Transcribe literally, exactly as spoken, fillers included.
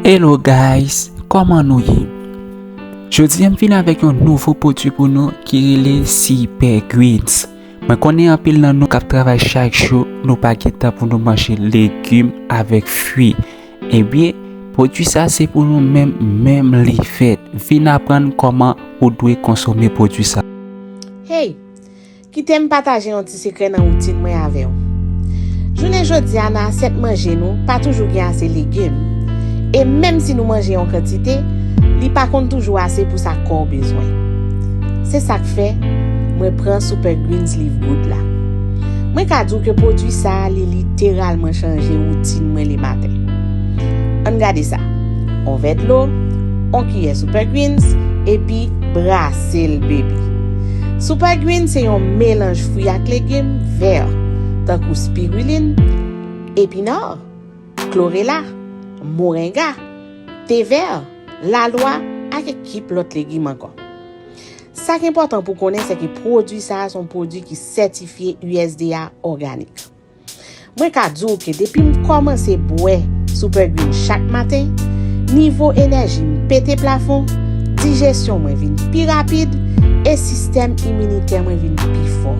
Hello guys, kòman nou ye? Jodi a m vin avèk yon nouvo pwodui pou nou ki rele Super Greens. Mwen konnen anpil nan nou k ap travay chak jou, nou pa gen tan pou nou manje legim avèk fwi. Ebyen, pwodui sa se pou nou menm, menm li fèt. Vin aprann kòman ou dwe konsome pwodui sa. Hey! Kite m pataje yon ti sekrè nan woutin mwen avè w. Jounen jodi a nan asyèt manje nou pa toujou gen ase legim. E menm si nou manje yon kantite, li pa konn toujou ase pou sa kò w bezwen. Se sa k fè mwen pran Super Greens Leaf Good la. Mwen ka di w ke pwodui sa a li literalman chanje woutin mwen lematen. Ann gade sa. On vè dlo, on kiyè Super Greens, epi brase l baby. Super Greens se yon melanj fwi ak legim vè, tankou spirulin, epinò, klorela, morenga, te vè, lalwa ak ekip lòt legim ankò. Sa k enpòtan pou konnen se ke pwodui sa a se yon pwodui ki sètifye U S D A òganik. Mwen ka di w ke depi m kòmanse bwè Super Green chak maten, nivo enèji m pete plafon, dijesyon mwen vin pi rapid e sistèm iminitè mwen vin pi fò.